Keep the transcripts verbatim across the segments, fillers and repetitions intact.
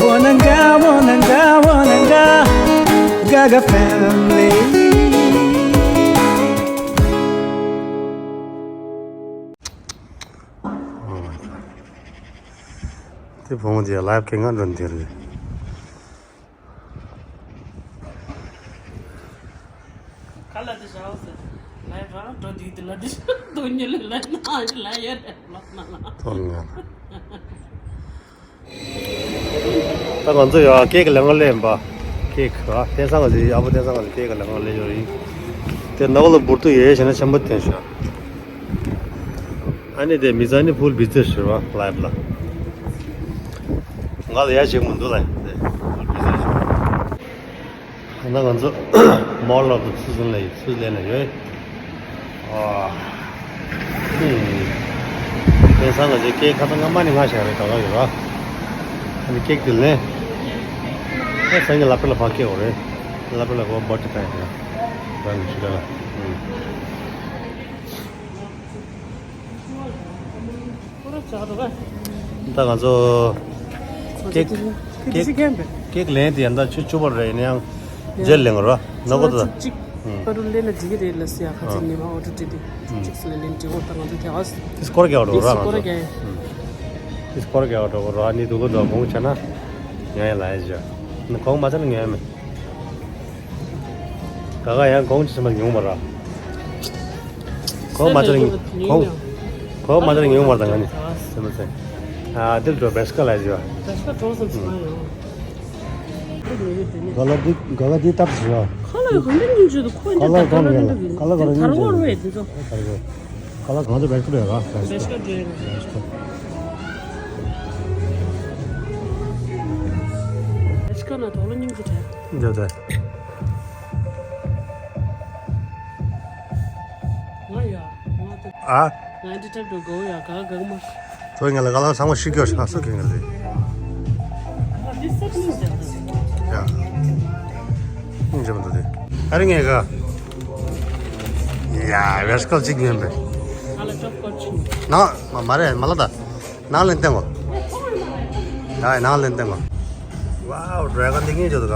Wananga, wananga, wananga, Gaga family. དེ་བུ་མོ་དེ་ལའེབ་ཀྱི་ང་འགྲོ་འདིར། ག་ལ་དེ་ཞའོ་ཟེར། ལའེབ་རང་འགྲོ་དུས་དེ་ལ་དེ་ཤ་དོ་ཉི་ལ་ལ་ན་ལ་ཡ་རེ་ལ་ན་ལ། ཐོར་ང་། ད་ང་ཚོ་ཡ་ཀེག་ལེན་ག་སླེབས་ཡིན་པ། ཀེག་ར་བསྟན་སང་ག་ཟིག་ཨ་ཕོ་བསྟན་སང་ག་ཟིག་ཀེག་ལེན་ག་སླེབས་ཡོད་རེད། དེ་ནག་ལ་འབུར་དུ་ཡོད་བྱས་ན་ཆེན་པོ་བསྟན་ཤག་ཨ་ནི་དེ་མི་ཚང་ནི་ཕུལ་བི་ཛི་ཞུ་བ་ལའེབ་ལ། ང་ལ་ཡ་ཞིག་མི་འདུག་ལ་དེ་ཕུལ་བི་ཛི་ཞུ། ད་ང་ཚོ་མོལ་ལ་དུ་ཚུར་ཟིན་ལ་ཡོད་ཚུར་ལེན་ལ་ཡོད། ཨ། ཧུམ། དེང་སང་ང་ཚོའི་ཀེག་ཁ་ཚ་ང་མ་ནི་ང་ཞིག་རེད་ད་ག་ཡོད་ར། ཨ་ནི་ཀེག་དེ་ལེན། ཨ་སང་ཉིན་ལ་པེ་ལ་ཕ་ཀེག་འོ་རེད། ལ་པེ་ལ་གོ་བར་ཐི་པེ་རེད། རང་གི་ཤི་ལ་ལ། ཧུམ། ད་ང་ཚོ་ཀེག་ཀེག་ཀེག་ལེན་དེ་ཡང་ད་ཆུ་བཅུ་པ་རེད་ཡིན་ཡང་རྗེས་ལེན་རོ་ནག་པོ་ད། ཅིག་པ་རུ་ལེན་ན་འགྲིག་གི་རེད་ལ་སི་ཡ་ཁ་ཚིག་ཉི་མ་ཨོ་ཏོ་ཏི་ཏི་ཅིག་སི་ལ་ལེན་འགྲིག་འོ་ད་ང་ཚོ་དེ་ཨ་སི་ཏིས་སྐོར་རྒྱག་འགྲོ་ར་ང་ཚོ་ཏིས་སྐོར་རྒྱག་འགྲོ་ར་ནི་དུ་གུ་འགྲོ་གོང་ཆ་ན་ཉ་ཡ་ལ་ཡ་ཇ་ནི་གོང་མ་ཚ་ན་ཉ་ཡ་མེད། ག་ག་ཡང་གོང་ཅི་སེམས་ལ་ཉུང་མ་ར། གོང་མ་ཚར་ཉུང་གོང་གོང་མ་ཚར་ཉུང་མ་ར་དང་ང་ནི་སེམས་ལ་ཚེ། ཨ་དིལ་འགྲོ་བེ་སྐ་ལ་ཞུ་བ། བེ་སྐ་གྲོགས་སམ་ཚང་ཡོང་། ག་ལ་འདི་ག་ལ་འདི་སྟབས་ཞུ་བ། ཁ་ལ་གོང་འདི་ཉུང་ཆུ་དུ་ཁོ་འདི་ད་ག་ལ་འདི་ག་ལ་ག་ལ་ཉུང་ཆུ་དུ་ཁ་ལ་གང་དུ་བེ་སྐ་རེད་ར་བེ་སྐ། བེ་སྐ་རེད། བེ་སྐ་ན་དོག་ལ་ཉུང་ཆུ་དྲན། འདི་དེ། ང་ཡ། ང་དེ། ཨ། ང་འདི་ཐབ་ཏུ་གོ་ཡ་ག་ག་མ། ཚོ་ང་ལ་ག་ལ་ཚང་མ་ཤི་སྐྱོ་ཤ་སོ་གི་ང་ལ། ང་འདི་སེ་ནིང་ཟེར་ད། ཡ། ནིང་ཟེར་མ་འདུག་དེ། ཨ་རི་ངས་ག། ཡ་བེ་སྐལ་གཅིག་ཉན་པས། ང་ལ་ཅོབ་ཀོ་ཆི། ན་མ་མ་རེད་མ་ལ་ད། ནང་ལ་བསྟན་གོ། ཡ་ནང་ལ་བསྟན་གོ། ཝའོ་ཌ་རེ་གོན་འདི་ངས་བྱོས་འདུག་ག།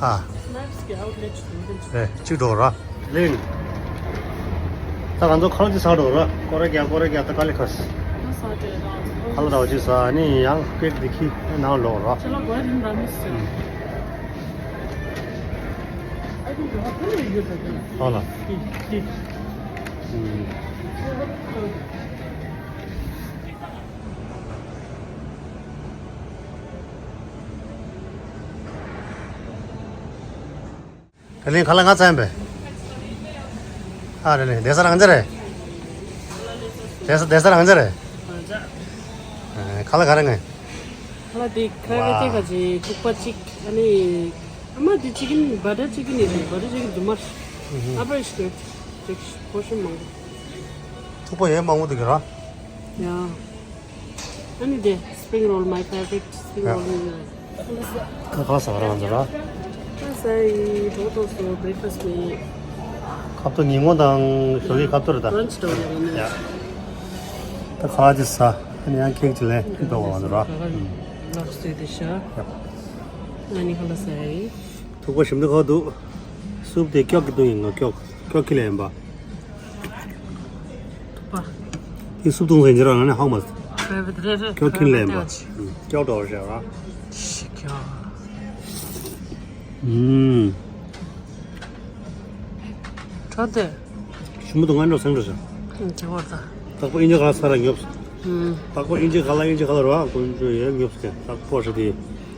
ཨ། ཨེ་གཅིག་འགྲོ་ར། ལེན། ད་ང་ཚོ་ཁ་ལག་ཅིག་ཟ་འགྲོ་ར། ཀོ་རེ་རྒྱ་ཀོ་རེ་རྒྱ་ད་ག་ལེ་ཁ་སི། ཁ་ལག་འདྲ་བོ་ཅིག་ཟ་ནི་ཡང་ཀེག་འདི་ཁྱེར་ནང་ལོག་ར། ཨ་ལ། ད་ལན་ཁ་ལག་ང་ཚ་ཡིན་པས། ཨ་རེད་ལེ་བསྡད་ས་རང་འཇགས་རེད། བསྡད་ས་བསྡད་ས་རང་འཇགས་རེད། ཨ་ཁ་ལག་ག་རེ་ངས། ཁ་ལག་དེ་ཁ་ལག་དེ་ཁ་ཅིག་ཐུག་པ་གཅིག་ཨ་ནི། ཨ་མ་དེ་ཅི་ཀིན་བ་ཊར་ཅི་ཀིན་ནི་རེད་བ་ཊར་ཅི་ཀིན་དུ་མར། ཨ་པར་ཤི་ཀྲེ་ཊི་ཅིག་པོར་ཤན་མང་པོ། ཐུག་པ་ཡས་མང་པོ་འདུག་གི་ར། ཡ། ཨ་ནི་དེ་སི་པི་རིང་རོལ་མའི་ཕེ་ཝ་རིཊ་སི་པི་རིང་རོལ་ནི་རེད། ཁ་ཁ་ཟ་བ་རང་ཚོ་ར། ཁ་ཟ་ཡི་གྲོགས་ཐོག་སོ་བྷི་རེག་ཕ་སི་མེད། ཁ་ཐོག་ཉིན་མོ་དང་ཞོགས་ཀྱི་ཁ་ཐོག་རེད་ད། བྷི་རན་ཆི་འདྲ་བོ་རེད་ནི། ཡ། ད་ཁ་ཅིག་ཟ། ཨ་ནི་ཡང་ཁེག་ཅིག་ལེན་འགྲོ་བ་ང་ཚོ་ར། ལགས་སོ་དེ་ཤ། ཡ། ཨ་ནི་ཁ་ལག་ཟ་ཡི། ཐུག་པ་ཞིམ་འདུག་ཁ་འདུག་སུབ་དེ་སྐྱོག་གི་འདུག་ཡིན་ང་སྐྱོག་སྐྱོག་ཁི་ལ་ཡིན་པ། ཐུག་པ། དེ་སུབ་བཏུང་ཟིན་ཅི་ར་ང་ནི་ཧོག་མ། རེད་རེད་རེད། སྐྱོག་ཁི་ལ་ཡིན་པ། སྐྱོག་འདྲ་བོ་ཞེས་ར། ཤི་སྐྱོག་ཨུམ། ཁྲོ་དེ། ཞིམ་པོ་འདུག་ང་འགྲོ་སེང་འགྲོ་ཤག་དེ་བར་ད། ཏག་པོ་ཨིན་ཇི་ག་ས་ར་ཉོབ། ཏག་པོ་ཨིན་ཇི་ག་ལ་ཨིན་ཇི་ག་ལ་ར་ཀུན་ཇོ་ཡེ་ཉོབ་སྐད་ཏག་པོ་ཧྲི་དེ་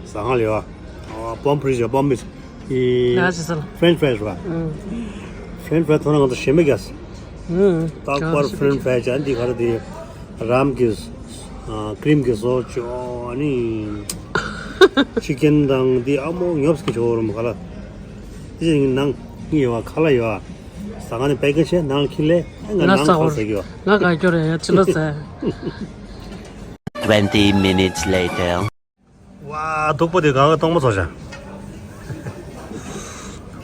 ཟ་ང་ལེ་བ། པོམ་ཕྲི་ཇ་པོམ་མིས། ཡ་ཅི་ཟ་ལ། ཧྥ་རེན་ཆི་ཕ་རའི་ར་བ། ཧྥ་རེན་ཆི་ཕ་རའི་ཐོག་ན་ང་ཚོ་ཞེ་མེད་རྒྱག་ཏག་པར་ཧྥ་རེན་ཆི་ཕ་རའི་ཅན་འདི་ག་ར་དེ། རམ་གྱི། ཀྲིམ་གྱི་སོ་ཅོ་ནི། ཅི་ཀན་དང་འདི་ཨ་མོ་ཉོབ་སྐད་ཅོ་རུམ་ག་ལ། དེ་ནང་ཡོད་བ་ཁ་ལ་ཡོད་བ། ཟ་ང་ནི་པེ་ཀིན་ཆེ་ནང་ཁྱི་ལེ་ང་ནང་ཁ་ཟ་གི་ཡོད། ང་ག་སྐྱོ་རེད་ཡ་ཅི་ལ་ཟ། Twenty minutes later. ཝ་དུག་པོ་དེ་ག་ག་གཏོང་མ་ཚོགས་ཤག་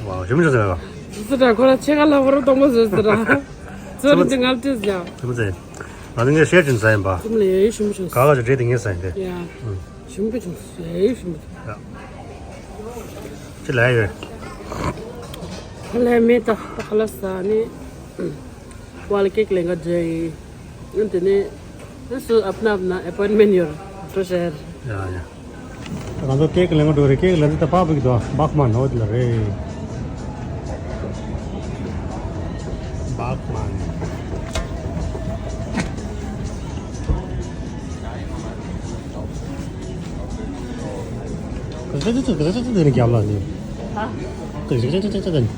ཝ་ཞིམ་ཞིམ་ཟེར་བ། ཟེར་ར་ཁོ་ར་ཆེ་ག་ལ་བོ་ར་གཏོང་མ་ཟེར་ཟེར་ར། ཚོ་རི་ཅི་ངལ་ཏེ་ཟ། ཞིམ་ཟེར། ང་ཚོ་ངས་ཤེར་ཅིག་ཟ་ཡིན་པ། ཙམ་ལ་ཡ་ཡོད་ཞིམ་པོ་བྱུང་། ག་ག་ཅིག་འདྲེས་དེ་ངས་ཟ་ཡིན་ཏེ། ཡ། ཞིམ་པོ་བྱུང་། ཡ་ཡོད་ཞིམ་པོ་བྱུང་། ཡ། ཅི་ལ་ཡོད། ཁ་ལས་མེད་ད། ད་ཁ་ལག་ཟ་ནི། བ་ལ་ཀེག་ལེན་ག་འདྲ་ཡིན། ཨ་དེ་ནས་ཨ་སུ་ཨབ་ན་ཨབ་ན་ཨེ་པོའིན་མེན་ཡོད་འགྲོ་ཤར། ཡ་ཡ། ད་ང་ཚོ་ཀེག་ལེན་ག་འགྲོ་རེད། ཀེག་ལེན་ཚེ་ད་པགས་པ་གི་དོ་བག་མན་ཧོ་དེ་ལ་རེད། བག་མན། ག་ཚོད་ཚོད་ག་ཚོད་ཚོད་དེ་ནས་རྒྱབ་ལ་ནི། ཧ། ག་ཚོད་ཚོད་ཚོད་ཚོད་དེ་ནས།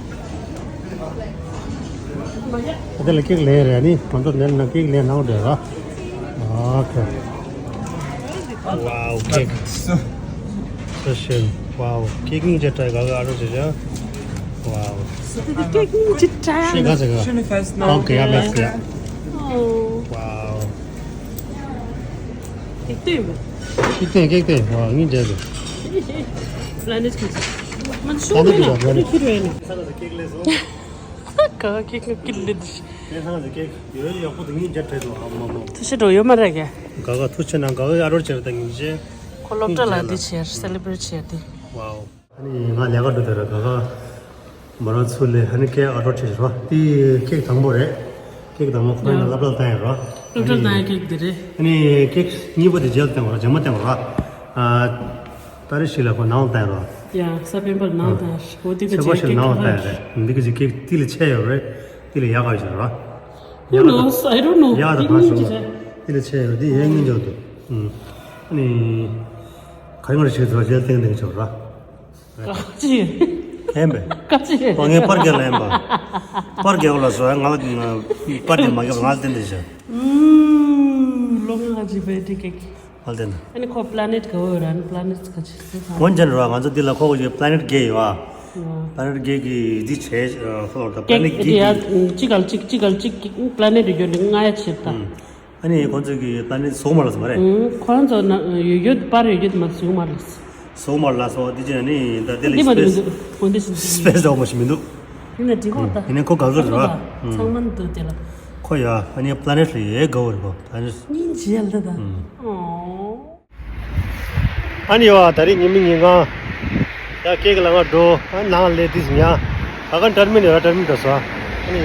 ཨ་དེ་ལ་ཀེག་ལེན་རེད་ནི། ང་ཚོ་ནས་ན་ཀེག་ལེན་གནང་འདོད་ར། ཨོ་ཁེ། Wow, cake. So schön. Wow, cake སྙིང་རྗེ་དྲག་ག་ག་ཨ་རོ་ཟེར་ཡ། Wow. Cake སྙིང་རྗེ་དྲག་ཤེས་ག་ཟེར་ག Schöne Festnahme. Okay, ja, merci, ja. Oh. Wow. Cake ཏེ་མ། Cake ཏེ་cake ཏེ། Wow, སྙིང་རྗེ་ཟེར། Planet ཀྱི། མ་ཤོག་མེད་ན་ཁྱོད་ཁྱོད་རེད་ན། ག་ག་cake ཀྱི་ལེ་དུ་ཤི། དེ་སང་གི་cake ཡོད་ཡག་པོ་དེ་ངས་རྒྱབ་བྲལ་འདུག་ཨ་མ་མ། ཐུགས་རྗེ་འགྲོ་ཡོད་མ་རེད་ག་ག་ག་ཐུགས་རྗེ་གནང་། ག་ག་ཨ་རོར་བྱས་ད་ངས་བྱས། ཁོ་སློབ་གྲྭ་ལ་འདི་བྱས་celebrate བྱས་ཏེ། Wow. ཨ་ནི་ང་ལས་ཀ་འགྲོ་དེ་ར་ག་ག་མ་རང་ཚུར་ལས་ཨ་ནི་cake ཨ་རོར་བྱས་རོ། དེ་cake དང་པོ་རེད། cake དང་པོ་ཁོ་རང་ལ་སློབ་གྲྭ་ལ་བཏང་ཡོད་རོ། སློབ་གྲྭ་ལ་བཏང་ཡ་cake དེ་རེད། ཨ་ནི་cake གཉིས་པ་དེ་རྗེས་ལ་བཏང་བ་རོ། རྗེས་མ་བཏང་བ་རོ། ཨ། ད་རེས་ཤིག་ལ་ཁོ་ནང་བཏང་རོ། ཡ། ས་པན་པར་ནང་བཏང་། ཨ། ཁོ་དེ་ག་ཚེ་པ་ཞིག་ནང་བཏང་རེད། འདི་ག་ཚེ་cake དེ་ལས་ཆེ་ཡོད་རེད། དེ་ལས་ཡག་ག་ཡོད་རོ། Who knows? I don't know. ཡག་དང་གང་བྱུང་། དེ་ལས་ཆེ་ཡོད། དེ་ཡས་ངན་འཇོག་འདུག་ཨུམ། ཨ་ནི། ག་རེ་ང་རེ་ཞིག་ཚོ་རྗེས་བཏང་བཏང་ཆོག་རོ། ག་ཅི། ཧེན་པས། ག་ཅི། ཨོ་ངས་པར་རྒྱག་ལ་ཡིན་པ། པར་རྒྱག་ལ་སོ་ང་ལ་པར་དེ་མ་རྒྱག་ང་ལ་བསྟན་དེ་བྱ། ཨུམ། ལོ་ང་ཅི་བེ་ཏི་ཀེག་ཨ་ལྟ་ན། ཨ་ནི་ཁོ་planet ག་བོ་ར་ནི་planet ག་ཅི་སི་ཁ། འོན་ཀྱང་ར་ང་ཚོ་འདི་ལ་ཁོ་གི་planet བརྒྱད་ཡོད་ཨ། ཨ། planet བརྒྱད་ཀྱི་འདི་བྱས་ཁོ་ལ་ཀེག planet འདི་ཡ་བརྒྱད་ཀྱི། གཅིག་ག་ལ་གཅིག་གཅིག་ག་ལ་གཅིག་planet ཡོད་ནི་ལྔ་ཡ་བྱེད་ད། ཨ་ནི་ཁོ་ཚོ་གི་planet བཟོ་མ་ལ་སོང་མ་རེད། ཁོ་ཚོ་ན་ཡོད་ཡོད་པར་ཡོད་ཡོད་མ་བཟོ་མ་ལ། བཟོ་མ་ལ་སོང་འདི་ཅི་ནི་ད་དེ་ལ་འདི་མ་འདི་མི་འདུག་འོ་འདི་ཞིག་འདི་space འོ་མ་ཞིག་མི་འདུག་འདི་ན་འདི་གོ་ད། ཡིན་ནའི་ཁོ་དགའ་གི་རེད་བ། ཚང་མ་འདུག་དེ་ལ། ཁོ་ཡ་ཨ་ནི་planet རེད་ཡའི་དགའ་བོ་རེད་བ་planet། སྙིང་རྗེ་ལ་ད། ཨོ། ཨ་ནི་ཡོ་ད་རེས་ཉི་མ་ཉིན་གང་ཡ་ཀེག་ལ་ང་འགྲོ། ཨ་ནང་ལས་དེ་ཉ་ག་ག་ཏར་མིན་ཡོད་ཏར་མིན་འགྲོ་ས། ཨ་ནི་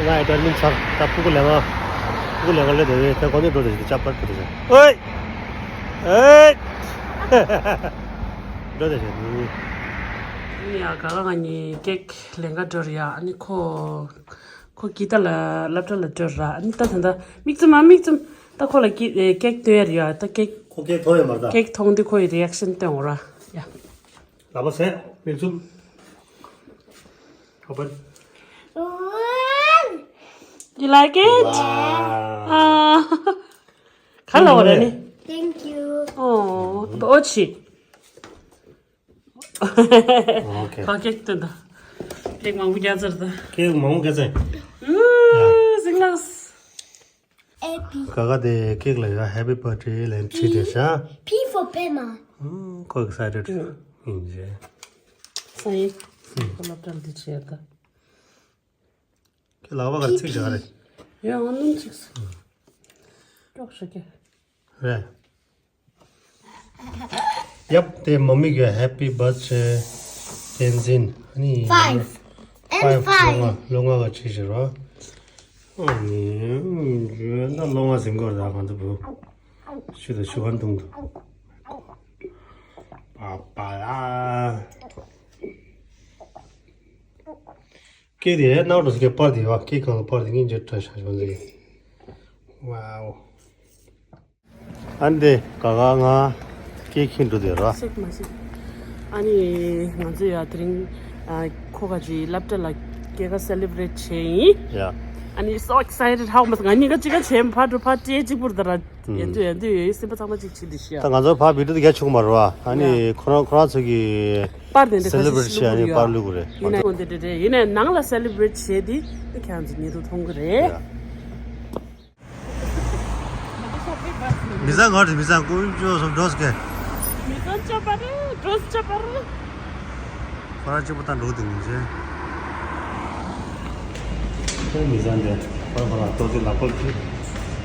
ང་ཡ་ཏར་མིན་ཚར་ད་ཕྲུ་གུ་ལས་ང་ཕྲུ་གུ་ལས་ང་ལས་དེ་ད་གོ་ནས་འགྲོ་དེ་ཅ་པར་ཕུ་དེ་ཨོའི་ཨེ་འགྲོ་དེ་ཉི་མ་ཡ་ག་ག་ང་གཉིས་ཀེག་ལེན་ག་འགྲོ་རེད་ཡ། ཨ་ནི་ཁོ་ཁོ་གི་ད་ལ་སློབ་གྲྭ་ལ་འགྲོ་ར། ཨ་ནི་ད་ད་ད་མིག་བཙུམ་མ་མིག་བཙུམ། ད་ཁོ་ལ་ཀེ་ཨེ་ཀེག་སྟོན་ཡ་རེད་ཡ། ད་ཀེག་ཁོ་ཀེག་མཐོང་ཡོད་མ་རེད་ད། ཀེག་མཐོང་དུས་ཁོ་ཡི་reaction སྟོན་འོ་ར་ཡ། ལག་པ་ཟས་མིག་བཙུམ། Open. You like it? Wow. ཨ། ག་ལ་འོ་ར་ནི། Thank you. ཨོ། ཨོ་ཆི། Okay. ཁ་ཀེག་སྟོན་ད། ཀེག་མང་པོ་རྒྱག་ཚར་ད། ཀེག་མང་པོ་རྒྱག་ཚར། ཨུ། ཟིང་ལགས། Happy. ག་ག་དེ་ཀེག་ལ་ཡ་happy birthday ལན་བྲིས་ཏེ་ཤ། P for Pema. ཨུ། ཁོ་excited ཡིན་རྗེས། སང་ཡིན། ཁོ་སློབ་གྲྭར་འདི་བྱས་ད། ཁྱེད་ལག་པ་གར་ཚིག་བཞག་རེད། ཡ་ང་སྣུམ་ཚིག་སོང་། ཀྱོག་ཤོག་ཀྱ། རེད། ཡབ་དེ་མ་མི་གི་happy birthday བསྟན་འཛིན། ཨ་ནི། Five. And five. ལོ་ལྔ་ལོ་ལྔ་ག་ཆེ་ཆེ་རོ། ཨ་ནི། ད་ལོ་ལྔ་ཟིན་གོ་ར་ད་གང་དུ་བུ། ཆུ་དང་ཆུ་བར་འཐུང་དུ། པ་པ་ལ། ཀེག་དེ་ནང་དུ་ཀེག་པར་དེ་བ་ཀེག་གང་ལ་པར་དེ་ངས་འཇོད་བཀྲ་ཤ་ཤོ་ཟེར། Wow. ཨ་འདི་ག་ག་ང་ཀེག་ཁྱེར་འགྲོ་དེ་ར། ཤེག་མ་ཤེག་ཨ་ནི་ང་ཚོ་ཡ་དེ་རིང་ཨ་ཁོ་ག་ཅི་སློབ་གྲྭ་ལ་སྐྱེས་སྐར་celebrate བྱས་ཡིན། Yeah. ཨ་ནི་so excited how much ང་གཉིས་ཀ་གཅིག་ཀ་བྱས་ཕར་འགྲོ་ཕར་སྤྲད་གཅིག་པུར་དང་ར། ཡན་དུ་ཡན་དུ་ཡོད་སེམས་པ་ཚང་མ་གཅིག་བྱེད་འདི་ཤི་ཡ། ད་ང་ཚོ་ཕར་བི་ཌིའོ་དེ་རྒྱ་ཆུང་མ་རེད་བ། ཨ་ནི་ཁོ་རང་ཁོ་རང་ཚོ་གི་པར་དེ་འདྲ་ག་celebrate ཚོད་བྱེད་ཡ་ནི་པར་བླུག་གི་རེད། ཡིན་ན་འོན་ཏེ་འདྲ་འདྲ་ཡིན་ན་ནང་ལ་celebrate བྱས་དེ་ཁྱེད་རང་ཚོ་ཉིད་དུ་མཐོང་གི་རེད། མི་ཚང་ངར་དེ་མི་ཚང་ཀུ་ཅོ་སོ་འགྲོ་སྐད། མི་ཚང་ཅོ་པ་རེད་འགྲོ་ཅོ་པ་རེད། ཁོ་རང་གཅིག་པུ་ད་འགྲོ་དེ་ངུ་ཆེ། ཁོ་མི་ཚང་དེ་ཁོ་ཁོ་རང་ཏོག་ཙི་ལག་པ་ཁྱི།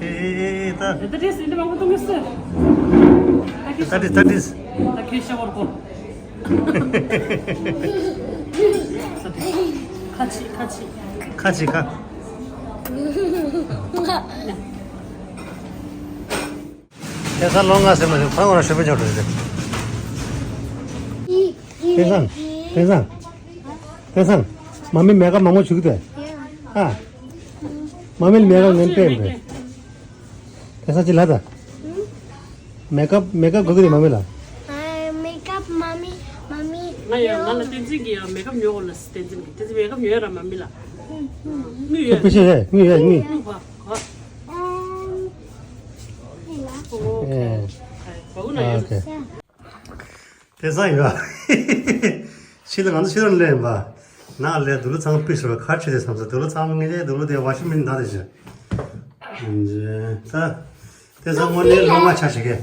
ཨེ་ཨེ་ཨེ་ད། ད་ཏྲིས་འདི་མང་པོ་གཏོང་གི་སི། ད་ཏྲིས་ད་ཏྲིས། ད་ཁྱོད་ཤ་བོར་གོ། ཁ་ཆེ་ཁ་ཆེ། ཁ་ཆེ་ཁ། ཁ་སང་ལོ་ལྔ་ཟེར་མ་ཟེར་ཕ་ངོ་ར་ཤོད་པ་འཇོག་འགྲོ་ཟེར། ཕན་སང་། ཕན་སང་། ཕན་སང་། མ་མི་མེ་ཀབ་མང་པོ་བྱུག་དེ། ཨ། མ་མི་ལ་མེ་ཀབ་ངན་པས་མེད། ཕན་སང་ཅི་ལ་ད། མེ་ཀབ་མེ་ཀབ་དགོས་ཀྱི་རེད་མ་མི་ལ། ཨ། མ་ Mommy, mommy, ང་ཡང་ང་ལ་བསྟན་འཛིན་གྱི་ཡང་མེ་ཁབ་ཉོ་དགོས་ལ། བསྟན་འཛིན་གྱི་བསྟན་འཛིན་མེ་ཁབ་ཉོ་ཡ་ར་མ་མི་ལ། དངུལ་ཡོད། དཔེ་ཆ་ཡོད། དངུལ་ཡོད། དངུལ། དངུལ་བ་ག་ཨོ་ཁེ། ཨེ། བ་གུ་ན་ཡོད། ཨོ་ཁེ། དེ་ཚང་ཡོད། ཕྱི་ལ་ང་ཚོ་ཕྱི་ལ་སླེབས་ཡིན་པ། ནང་ལ་དུག་ལོག་ཚང་ཕུད་ཤོར་བ་ཁ་ཆེ་དེ་བསམ་ས། དུག་ལོག་ཚང་མ་ངེད་ཀྱི་དུག་ལོག་དེ་ཝ་ཤིང་མེ་ཤིན་ད་དེ་བཞིན། ད་དེ་ཚང་དངོས་གནས་ལོ་ལྔ་ཆ་ཞིག་གི།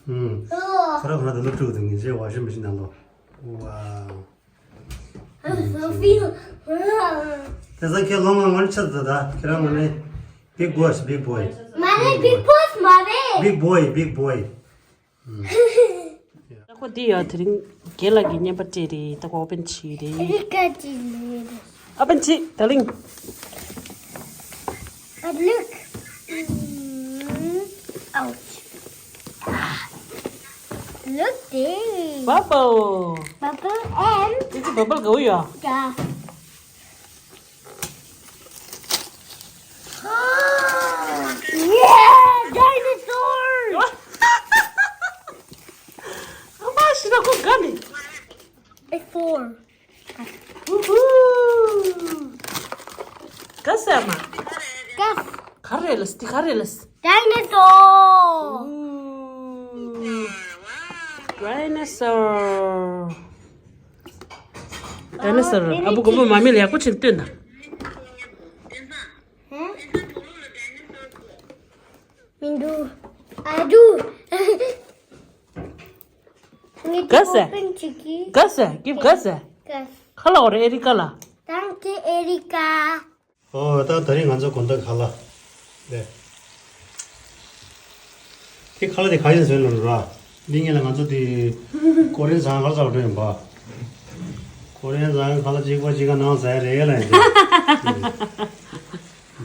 ཨུམ། ཁོ་རང་ཁོ་རང་དུག་ལོག་བཀྲུས་འདུག་ངེད་ཀྱི་ཝ་ཤིང་མེ་ཤིན་ནང་ལོགས། ཝའོ། དེ་ཚང་ཁྱེད་ལོ་ལྔ་ངོ་ནས་ཆགས་ཚར། ད་ཁྱེད་རང་ངོ་ནས། Big boys, big boy. མ་རེད། Big boys མ་རེད། Big boy, big boy. ད་ཁོ་འདི་ཡ་དེ་རིང་རྒན་ལགས་ཀྱིས་བརྙན་པར་སྤྲད་རེད། ད་ཁོ་ཨོ་པན་བྱས་རེད། རི་ཀ་ཅི་ལེ། ཨོ་པན་བྱས། ད་ལིང་། But look. Mm, ouch. Ah. Look this. Bubble. Bubble and དེ་ཚོ་བ་བལ་ག་བོ་ཡ། Yeah. Yeah, dinosaur. ཨ་མ་ཤི་ན་ཁོ་ག་ནི། It's four. ཧུ་ཧུ། ག་ཟེར་མ། ག་ག་རེ་ལས། འདི་ག་རེ་ལས། Dinosaur. Dinosaur. Dinosaur. ཨ་བུ་གོ་བོ་མ་མི་ལ་ཡག་པོ་ཆེན་སྟོན་ད། མི་འདུག་ཨ་འདུག་ག་ཟེ། ག་ཟེ། གིབ་ག་ཟེ། ག་ཁ་ལ་འོ་རེ་ཨེ་རི་ཀ་ལ། Thank you, Erika. ཨོ་ད་ད་རིང་ང་ཚོ་དགོང་དག་ཁ་ལག་རེད། དེ་ཁ་ལག་དེ་ག་ཡིན་ཟེར་ལབ་ར། འདི་ངེད་ལ་ང་ཚོ་དེ་ཀོ་རེན་ཟ་ཁང་ཁ་ལག་ཟ་བར་འགྲོ་ཡིན་པ། ཀོ་རེན་ཟ་ཁང་ཁ་ལག་གཅིག་པ་གཅིག་ག་ནང་ཟ་ཡ་རེད་ལ་ཡིན་ཏེ།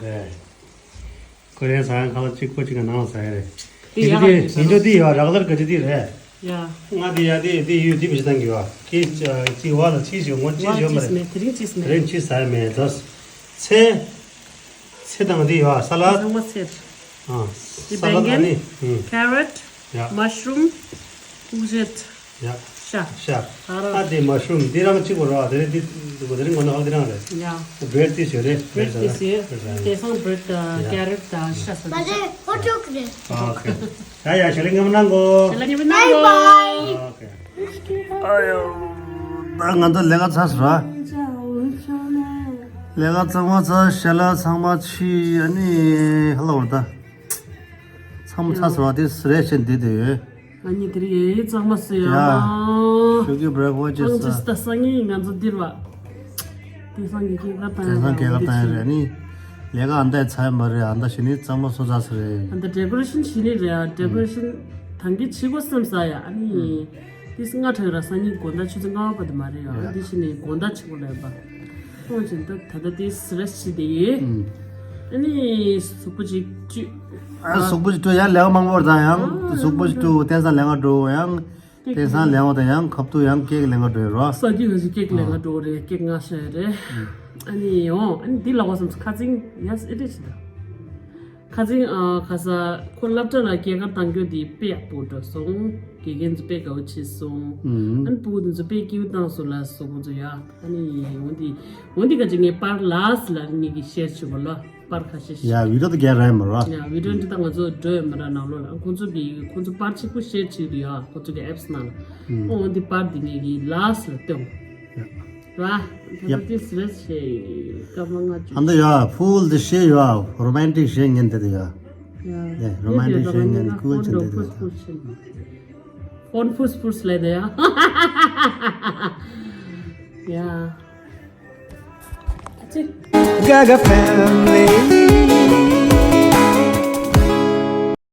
རེད། ཀོ་རེན་ཟ་ཁང་ཁ་ལག་གཅིག་པ་གཅིག་ག་ནང་ཟ་ཡ་རེད། དེ་ཡིན་ཡག་རྒྱུ་དེ་ཡིན་རྒྱུ་དེ་ཡོད་རག་ལར་ག་རྒྱུ་དེ་རེད། ཡ། ང་དེ་ཡ་དེ་དེ་ཡོད་དེ་མི་ཤི་ཐང་གི་བ། ཁྱི་ཅི་བ་ལ་ཕྱིས་ཤིག་ངོ་ཕྱིས་ཡོད་མ་རེད། དེ་རིང་ཕྱིས་མེད། དེ་རིང་ཕྱིས་ཟ་ཡ་མེད་ད། ཚེ། ཚེ་དང་དེ་ཡོད་ས་ལ། ཚང་མ་ཚེ། ཨ། དེ་ས་ལ་ད་ནི། ཁེ་རོཊ། ཡ། མ་ཤི་རུམ། ཀུག་རེད། ཡ། ཤ། ཤ། ཨ་དེ་མ་ཤི་རུམ་དེ་རང་གཅིག་པ་རེད་བ། དེ་རིང་དེ་དེ་རིང་ངོ་ནོ་ཧག་དེ་རང་རེད། ཡ། བྷི་རེཌ་དེ་ཞོ་རེད། བྷི་རེཌ་དེ་ཞོ། དེང་སང་བྷི་རེཌ་དང་ཡ། ཀེ་རོཊ་དང་ཤ་ཟ། ཨོ་ཁེ། ཡ་ཡ་ཞལ་ལག་མཉེས་པོ་གནང་གོ། ཞལ་ལག་མཉེས་པོ་གནང་གོ། ཨོ་ཁེ། ཨ་ཡོ། ད་ང་ཚོ་ལས་ཀ་ཚར་སོང་ར། ལས་ཀ་ཚང་མ་ཚར། ཞལ་ལག་ཚང་མ་ཕྱིས། ཨ་ནི་ཧ་ལ་བར་ད། ཚང་མ་ཚར་སོང་ར། དེ་རེ་ཞིག་འདི་དེ་ཡོད། ང་གཉིས་དེ་རིང་ཡེ་ཡེ་གཙང་མ་བཟོས་ཡ། ཡ། ཤུ་གི་བྷི་རེག་ཕ་སི་ཊི་ཨང་ཅི་བྱས་ས། སང་ཉིན་ང་ཚོ་འདིར་བ། དེང་སང་གི་སྐྱེས་སྐར་བཏང་། དེང་སང་སྐྱེས་སྐར་བཏང་ཡ་རེད། ཨ་ནི་ལས་ཀ་ཨ་མདའ་ཚར་ཡ་མ་རེད། ཨ་མདའ་ཞིག་ནི་གཙང་མ་བཟོས་ཚར་ས་རེད། ཨ་མདའ་ཌེ་ཀོ་རེ་ཤན་བྱེད་ནི་རེད། ཨ་ཌེ་ཀོ་རེ་ཤན་ད་གིན་བྱེད་དགོས་བསམ་ས་ཡ། ཨ་ནི་དེ་སྔ་དྲགས་ར། སང་ཉིན་དགོང་དག་ཆུ་ཚོད་ལྔ་པ་དེ་མ་རེད་ཡ། ཡ། འདི་ཞིག་ནི་དགོང་དག་བྱེད་དགོས་ལབ་པ། ཁོང་ཅན་ད་ད་ལྟ་དེ་སི་རེ་སི་བྱེད་དེ་ཡིན། ཨ་ནི་གཟུགས་པོ་ཅིག་བཀྲུས། ཨ་གཟུགས་པོ་ཅིག་བཀྲུས། ཡང་ལས་ཀ་མང་པོ་དང་ཡང་གཟུགས་པོ་ཅིག་བཀྲུས། དེང་སང་ལས་ཀ་འགྲོ་ཡང་། དེང་སང་ལས་ཀ་དང་ཡང་ཁབ་ཏུ་ཡང་ཀེག་ལས་ཀ་འགྲོ་ཡོད་རོ། ས་རྒྱུས་ང་ཚོ་ཀེག་ལས་ཀ་འགྲོ་རེད། ཀེག་ང་ཤ་ཡ་རེད། ཨ་ནི་འོ་ཨ་ནི་འདི་ལ་བ་སམ་ཁ་ཚིང་ཡ་སི་ཨེ་ཏི་ཅི་ད། ཁ་ཚིང་ཨ་ཁ་ས་ཁོ་སློབ་གྲྭ་ལ་སྐྱེས་སྐར་བཏང་རྒྱུ་དེ་དཔེ་ཡག་པོ་འགྲོ་སོང་། དགེ་རྒན་ཚོ་དཔེ་དགའ་བོ་བྱས་སོང་། ཨ་ནི་སྤུ་གུ་དེ་ཚོ་དཔེ་སྐྱིད་པོ་བཏང་སོང་ལ་སོགས་པོ་ཚོ་ཡ། ཨ་ནི་འོ་འདི་འོ་འདི་ག་ཅིག་ངས་པར་ལ་སི་ལ་ངེད་ཀྱིས་ཤེར་བྱེད་པ་ལ་པར་ཁ་ཤས་ཤིག་ཡ་བི་ཌི་ཡོ་དེ་རྒྱག་རག་ཡོད་མ་རེད་བ། ཡ་བི་ཌི་ཡོ་འདི་ད་ང་ཚོ་འགྲོ་ཡོད་མ་རེད་ནང་ལོགས་ལ། ཁོང་ཚོ་གི་ཁོང་ཚོ་པར་གཅིག་པུ་ཤེར་བྱེད་ཀྱི་འདུག་ཡ། ཁོང་ཚོ་གི་ཨེབ་སི་ནང་ལ། འོ་འདི་པར་འདི་ངེད་ཀྱིས་ལ་སི་ལ་སྟོན། ཡ། ར། ད་ཡ། ལྟ་དེ་སི་རེ་སི་བྱེད་སྐར་མ་ལྔ་བཅུ། ཨ་མདའ་ཡ་ཕུལ་དེ་ཤེར་ཡ། རོ་མན་ཊིག་ཤེར་ངན་དེ་དེ་ཡ། ཡ། ཡ་རོ་མན་ཊིག་ཤེར་ངན་ཀུལ་ཅན་དེ་དེ་ཡ། ཕོན་ཕུས་ཕུས་ལས་དེ་ཡ། ཡ། Gaga family.